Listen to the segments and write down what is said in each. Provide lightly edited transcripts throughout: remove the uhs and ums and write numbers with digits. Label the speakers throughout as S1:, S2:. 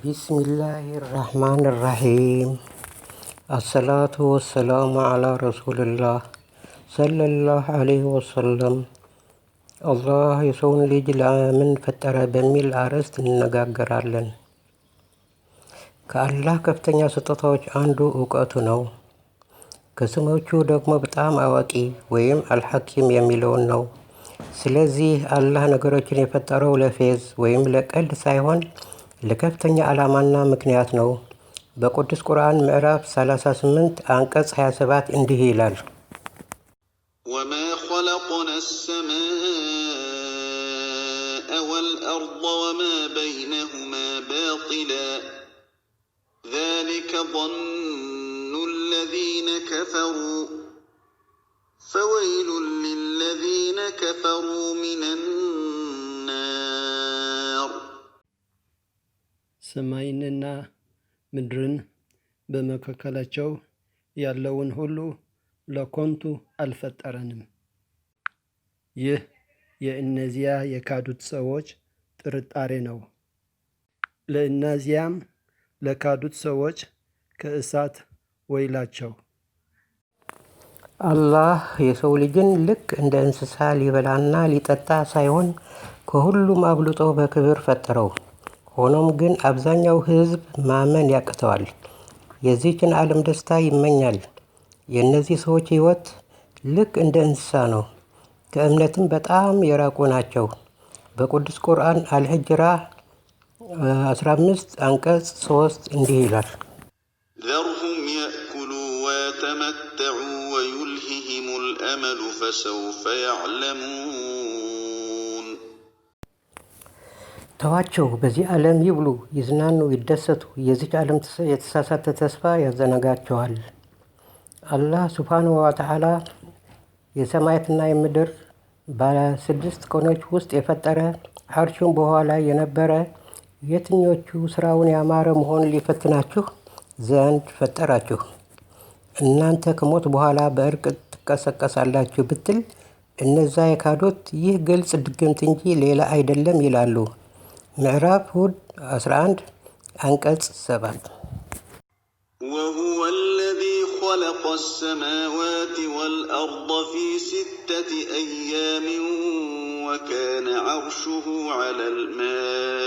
S1: ቢስሚላህ ራህማን ራሂም፣ አሰላቱ ወሰላሙ አላ ረሱልላህ ሰለላሁ ዐለይሂ ወሰለም። አላህ የሰውን ልጅ ለምን ፈጠረ በሚል አርዕስት እንነጋገራለን። ከአላህ ከፍተኛ ስጦታዎች አንዱ እውቀቱ ነው። ከስሞቹ ደግሞ በጣም አዋቂ ወይም አልሐኪም የሚለውን ነው። ስለዚህ አላህ ነገሮችን የፈጠረው ለፌዝ ወይም ለቀልድ ሳይሆን ለከፍተኛ ዓላማና ምክንያት ነው። በቅዱስ ቁርአን ምዕራፍ 38 አንቀጽ 27 እንዲህ ይላል።
S2: وما خلقنا السماء والأرض وما بينهما باطلا ذلك ظن الذين كفروا فويل للذين كفروا من النار።
S3: ሰማይንና ምድርን በመካከላቸው ያለውን ሁሉ ለከንቱ አልፈጠረንም። ይህ የእነዚያ የካዱት ሰዎች ጥርጣሬ ነው። ለእነዚያም ለካዱት ሰዎች ከእሳት ወይላቸው።
S1: አላህ የሰው ልጅን ልክ እንደ እንስሳ ሊበላና ሊጠጣ ሳይሆን ከሁሉም አብልጦ በክብር ፈጠረው። ሆኖም ግን አብዛኛው ሕዝብ ማመን ያቅተዋል። የዚህችን ዓለም ደስታ ይመኛል። የእነዚህ ሰዎች ሕይወት ልክ እንደ እንስሳ ነው። ከእምነትም በጣም የራቁ ናቸው። በቅዱስ ቁርአን አልሂጅራ 15 አንቀጽ 3 እንዲህ ይላል።
S2: ذرهم يأكلوا ويتمتعوا ويلههم الأمل فسوف يعلمون።
S1: ተዋቸው፣ በዚህ ዓለም ይብሉ፣ ይዝናኑ፣ ይደሰቱ። የዚች ዓለም የተሳሳተ ተስፋ ያዘናጋቸዋል። አላህ ሱብሓነሁ ወተዓላ የሰማያትና የምድር በ6 ቀኖች ውስጥ የፈጠረ፣ ዐርሹም በውኃ ላይ የነበረ፣ የትኞቹ ስራውን ያማረ መሆኑን ሊፈትናችሁ ዘንድ ፈጠራችሁ። እናንተ ከሞት በኋላ በእርግጥ ትቀሰቀሳላችሁ ብትል እነዛ የካዱት ይህ ግልጽ ድግምት እንጂ ሌላ አይደለም ይላሉ። ምዕራፍ ሁድ 11 አንቀጽ 7።
S2: وهو الذي خلق السماوات والأرض في 6 أيام وكان عرشه على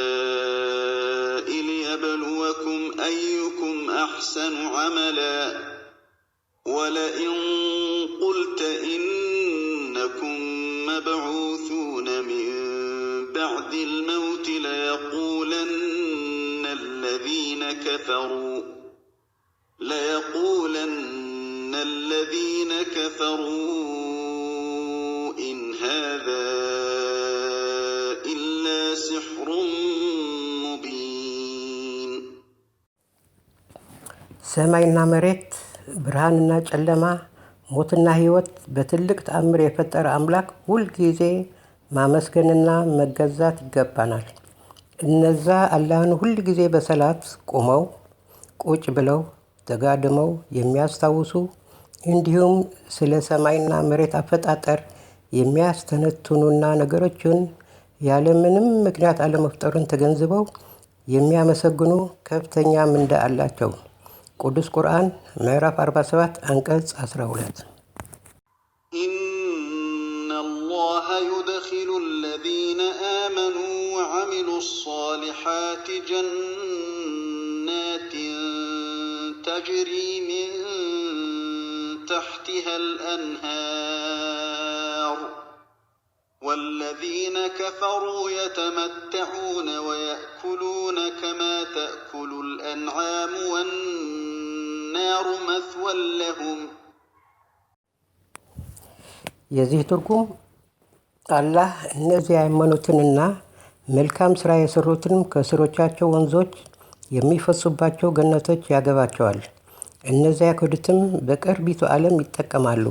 S2: الماء ليبلوكم أيكم أحسن عملا ولئن قلت إنكم مبعوثون من بعد الموت ليقولن الذين كفروا إن هذا إلا سحر مبين።
S1: ሰማይና መሬት፣ ብርሃንና ጨለማ፣ ሞትና ሕይወት በትልቅ ተአምር የፈጠረ አምላክ ሁል ጊዜ ማመስገንና መገዛት ይገባናል። እነዛ አላህን ሁል ጊዜ በሰላት ቆመው፣ ቁጭ ብለው፣ ተጋድመው የሚያስታውሱ፣ እንዲሁም ስለ ሰማይና መሬት አፈጣጠር የሚያስተነትኑና ነገሮችን ያለምንም ምክንያት አለመፍጠሩን ተገንዝበው የሚያመሰግኑ ከፍተኛ ምንዳ አላቸው። ቅዱስ ቁርአን ምዕራፍ 47 አንቀጽ 12።
S2: إن الله يدخل الذين آمنوا وعملوا الصالحات جنات تجري من تحتها الأنهار والذين كفروا يتمتعون ويأكلون كما تأكل الأنعام والنار مثوى لهم።
S1: የዚህ ትርጉም አላህ እነዚያ ያመኑትንና መልካም ስራ የሰሩትንም ከስሮቻቸው ወንዞች የሚፈሱባቸው ገነቶች ያገባቸዋል። እነዚያ የካዱትም በቅርቢቱ ዓለም ይጠቀማሉ።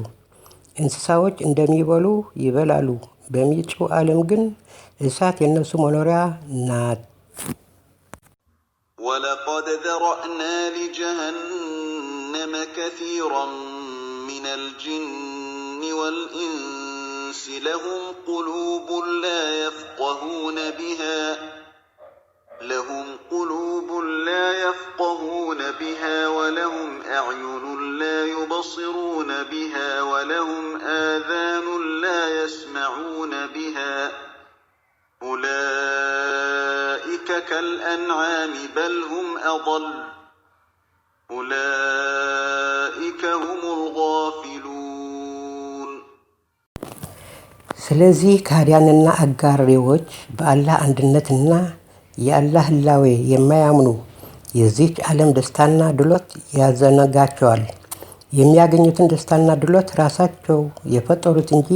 S1: እንስሳዎች እንደሚበሉ ይበላሉ። በመጪው ዓለም ግን እሳት የእነሱ መኖሪያ ናት።
S2: ولقد ذرأنا لجهنم كثيرا من الجن والإنس لهم قلوب لا بها ولهم أعين لا يبصرون بها ولهم آذان لا يسمعون بها أولئك كالأنعام بل هم أضل أولئك هم الغافلون።
S1: ስለዚህ ከሃዲያንና አጋሪዎች፣ በአላህ አንድነትና የአላህ ህላዌ የማያምኑ የዚህች ዓለም ደስታና ድሎት ያዘነጋቸዋል። የሚያገኙትን ደስታና ድሎት ራሳቸው የፈጠሩት እንጂ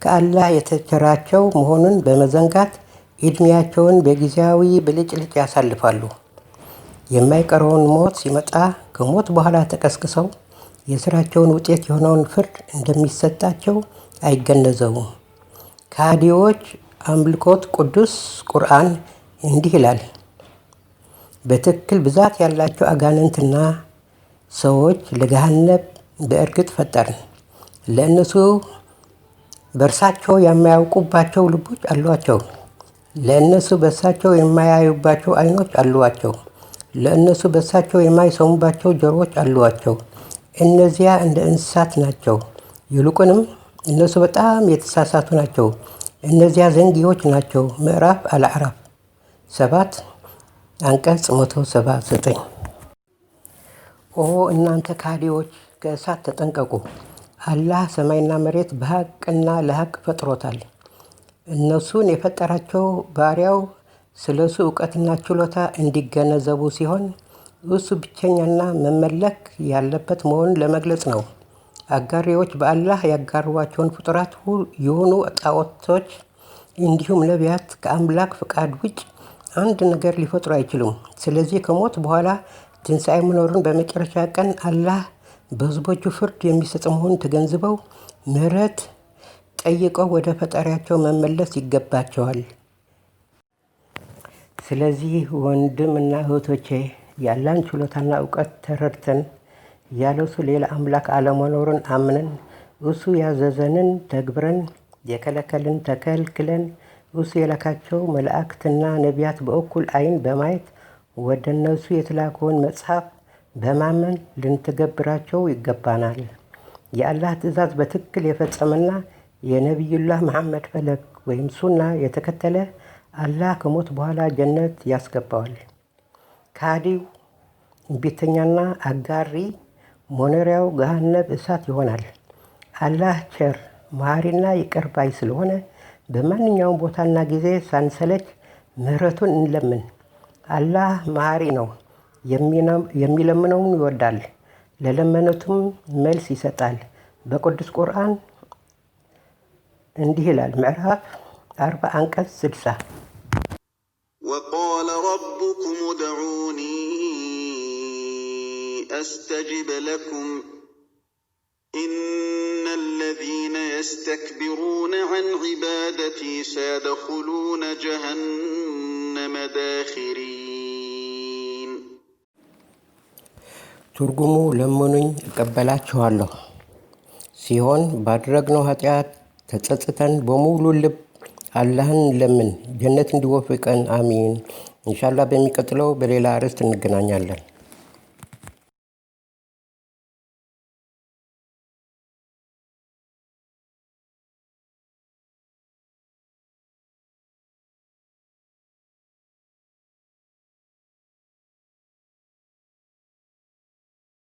S1: ከአላህ የተቸራቸው መሆኑን በመዘንጋት ዕድሜያቸውን በጊዜያዊ ብልጭልጭ ያሳልፋሉ። የማይቀረውን ሞት ሲመጣ ከሞት በኋላ ተቀስቅሰው የስራቸውን ውጤት የሆነውን ፍርድ እንደሚሰጣቸው አይገነዘቡም። ከሃዲዎች አምልኮት ቅዱስ ቁርአን እንዲህ ይላል፦ በትክክል ብዛት ያላቸው አጋንንትና ሰዎች ለገሃነም በእርግጥ ፈጠርን። ለእነሱ በእርሳቸው የማያውቁባቸው ልቦች አሏቸው። ለእነሱ በእሳቸው የማያዩባቸው አይኖች አሏቸው። ለእነሱ በእሳቸው የማይሰሙባቸው ጆሮዎች አሏቸው። እነዚያ እንደ እንስሳት ናቸው። ይልቁንም እነሱ በጣም የተሳሳቱ ናቸው። እነዚያ ዘንጊዎች ናቸው። ምዕራፍ አልአዕራፍ 7 አንቀጽ 179። ኦ እናንተ ከሃዲዎች፣ ከእሳት ተጠንቀቁ። አላህ ሰማይና መሬት በሐቅና ለሐቅ ፈጥሮታል። እነሱን የፈጠራቸው ባሪያው ስለ እሱ እውቀትና ችሎታ እንዲገነዘቡ ሲሆን እሱ ብቸኛና መመለክ ያለበት መሆኑን ለመግለጽ ነው። አጋሪዎች በአላህ ያጋሯቸውን ፍጡራት የሆኑ ጣዖቶች እንዲሁም ነቢያት ከአምላክ ፍቃድ ውጭ አንድ ነገር ሊፈጥሩ አይችሉም። ስለዚህ ከሞት በኋላ ትንሣኤ መኖሩን፣ በመጨረሻ ቀን አላህ በህዝቦቹ ፍርድ የሚሰጥ መሆኑን ተገንዝበው ምህረት ጠይቀው ወደ ፈጣሪያቸው መመለስ ይገባቸዋል። ስለዚህ ወንድምና እህቶቼ፣ የአላህን ችሎታና እውቀት ተረድተን ያለሱ ሌላ አምላክ አለመኖሩን አምነን፣ እሱ ያዘዘንን ተግብረን፣ የከለከልን ተከልክለን፣ እሱ የላካቸው መላእክትና ነቢያት በእኩል አይን በማየት፣ ወደ እነሱ የተላከውን መጽሐፍ በማመን ልንተገብራቸው ይገባናል። የአላህ ትእዛዝ በትክክል የፈጸመና የነቢዩላህ መሐመድ ፈለግ ወይም ሱና የተከተለ አላህ ከሞት በኋላ ጀነት ያስገባዋል። ከሃዲው፣ እምቢተኛና አጋሪ መኖሪያው ገሃነም እሳት ይሆናል። አላህ ቸር፣ መሐሪና ይቅር ባይ ስለሆነ በማንኛውም ቦታና ጊዜ ሳንሰለች ምህረቱን እንለምን። አላህ መሐሪ ነው፣ የሚለምነውን ይወዳል፣ ለለመኑትም መልስ ይሰጣል። በቅዱስ ቁርአን እንዲህ ይላል፣ ምዕራፍ 40 አንቀጽ 60።
S2: وقال ربكم ادعوني أستجب لكم إن الذين يستكبرون عن عبادتي سيدخلون جهنم داخرين።
S1: ትርጉሙ ለምኑኝ እቀበላችኋለሁ ሲሆን ባደረግነው ኃጢአት ተጸጽተን በሙሉ ልብ አላህን ለምን ጀነት እንዲወፍቀን፣ አሚን። ኢንሻአላህ በሚቀጥለው በሌላ ርዕስ እንገናኛለን።